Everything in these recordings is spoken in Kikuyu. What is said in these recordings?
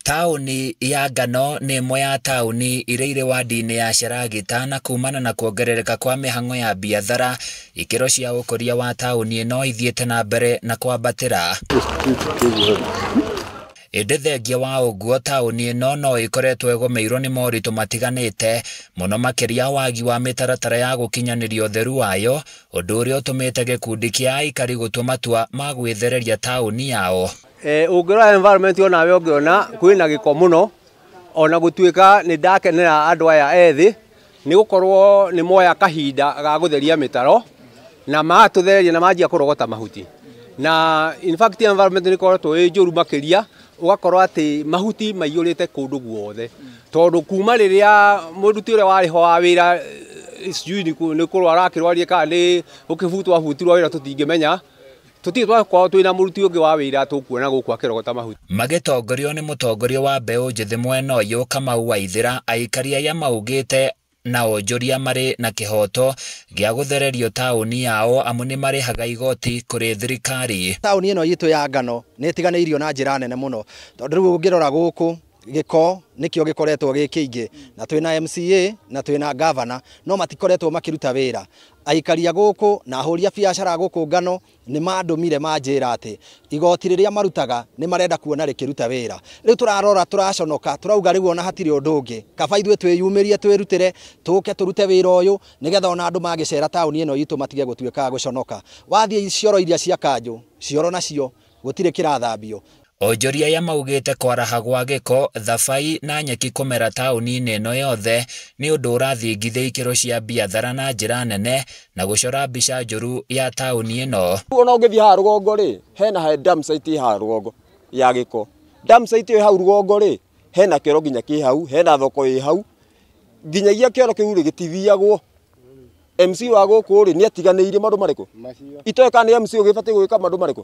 Taũni ya Ngano nĩ ĩmwe ya taũni iria irĩ wadi-inĩ ya Sharagita na kumana na kuongerereka kwa mĩhang'o ya biathara, ikĩro cia ũkũria wa taũni ĩno ithiĩte na mbere na kwambatĩra. Ĩndĩ thengia wa ũguo taũni ĩno no ĩkoretwo ĩgũmĩirwo nĩ moritũ matiganĩte, mũno makĩria wagi wa mĩtaratara ya gũkinyanĩria ũtheru wayo, ũndũ ũrĩa ũtũmĩte gĩkundi kĩa aikari gũtua matua ma gwĩthereria taũni yao. Ũngĩrora environment onawe ũngĩona kwĩna gĩko mũno, ona gũtuĩka nĩ ndakenera andũ aya ethĩ nĩ gũkorwo nĩ moya kahinda ga gũtheria mĩtaro na matũthereria na manjia kũrogota mahuti. Na in fact environment nĩ ĩkoretwo ĩ njũru makĩria, ũgakorwo atĩ mahuti maiyũrĩte kũndũ guothe, tondũ kuma rĩrĩa mũruti ũrĩa warĩ ho wa wĩra sijui nĩ kũrwara akĩrwarie kana nĩ gũkĩbutwo abutirwo wĩra tũtingĩmenya, tũtirĩ twakorwo twĩna mũruti ũngĩ wa wĩra tũkuona gũkũ akĩrogota mahuti. Magĩtongorio nĩ mũtongoria wa mbeũ njĩthĩ mwena ũyũ Kamau Waithĩra, aikari aya maugĩte na onjoria marĩ na kĩhoto gĩa gũthererio taũni yao amu nĩ marĩhaga igoti kũrĩ thirikari. Taũni ĩno itũ ya Ngano nĩ ĩtiganĩirio na njĩra nene mũno, tondũ rĩu ũngĩrora gũkũ gĩko nĩkĩo gĩkoretwo gĩ kĩingĩ, na twĩna MCA na twĩna governor no matikoretwo makĩruta wĩra. Aikari a gũkũ na ahũri a biacara gũkũ Ngano nĩ mandũmire manjĩra atĩ igoti rĩrĩa marutaga nĩ marenda kuona rĩkĩruta wĩra. Rĩu tũrarora tũraconoka, tũrauga rĩu ona hatirĩ ũndũ ũngĩ, kaba ithuĩ twĩyumĩrie twĩrutĩre tũke tũrute wĩra ũyũ nĩgetha ona andũ magĩcera taũni ĩno itũ matige gũtuĩka a gũconoka. Wathiĩ cioro iria cia kanjũ, cioro nacio gũtirĩ kĩrathambio. Onjoria aya maugĩte kwaraha gwa gĩko, thabai na nyeki kũmera taũni-inĩ ĩno yothe nĩ ũndũ ũrathingithia ikĩro cia biathara na njĩra nene na gũcora mbica njũru ya taũni ĩno. Ona ũngĩthiĩ haha rũgongo rĩ, hena dump site haha rũgongo ya gĩko. Dump site ĩyo hau rũgongo rĩ, hena kĩoro nginya kĩ hau, hena thoko ĩ hau, nginyagia kĩoro kĩu rĩ gĩtithiagwo. MC wa gũkũ rĩ nĩ atiganĩirie maũndũ marĩkũ? Itoĩ kana nĩ MC ũgĩbatiĩ gwĩka maũndũ marĩkũ?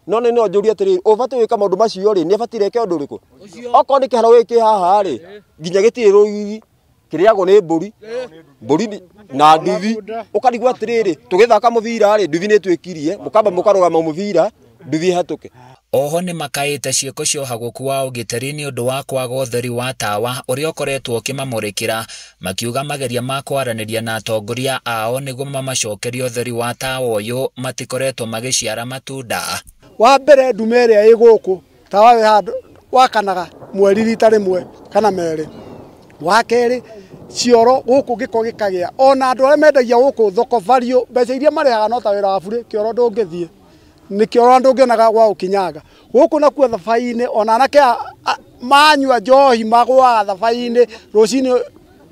No nĩ no njũrie atĩrĩrĩ, ũbatiĩ gwĩka maũndũ macio rĩ, nĩ abatiĩ eke ũndũ ũrĩkũ? Okorwo nĩ kĩharo gĩkĩ haha rĩ, nginya gĩtirĩ rũgiri, kĩrĩagwo nĩ mbũri, mbũri na nduthi. Ũkarigwo atĩrĩrĩ, tũgĩthaka mũbira rĩ, nduthi nĩ ĩtwĩkirie, mũkamba mũkarũgama mũbira, nduthi ĩhetũke. Oho nĩ makaĩte ciĩko cia ũhagũku wa ũgitĩri nĩ ũndũ wa kwaga ũtheri wa tawa ũrĩa ũkoretwo ũkĩmamũrĩkĩra, makiuga mageria ma kwaranĩria na atongoria ao nĩguo mamacokerie ũtheri wa tawa ũyũ matikoretwo magĩciara matunda. Wa mbere ndume ĩrĩa ĩ gũkũ tawa wĩ handũ wakanaga mweri rita rĩmwe kana merĩ. Wa kerĩ cioro gũkũ gĩko gĩkagĩa, ona andũ arĩa mendagia gũkũ thoko value mbeca iria marĩhaga no ta wĩra wa burĩ, kĩoro ndũngĩthiĩ nĩ kĩoro ndũngĩonaga gwa gũkinyanga. Gũkũ nakuo thabai-inĩ ona anake manyua njohi magũaga thabai-inĩ rũcinĩ,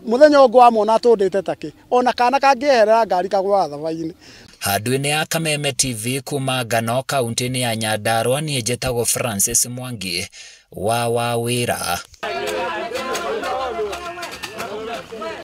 mũthenya ũngĩ wamona atũndĩte takĩ, ona kana kangĩeherera ngari kagũaga thabai-inĩ. Handũ-inĩ ya Kameme TV kuma Ngano kaunti-inĩ ya Nyandarua, niĩ njĩtagwo Francis Mwangi wa Wawĩra.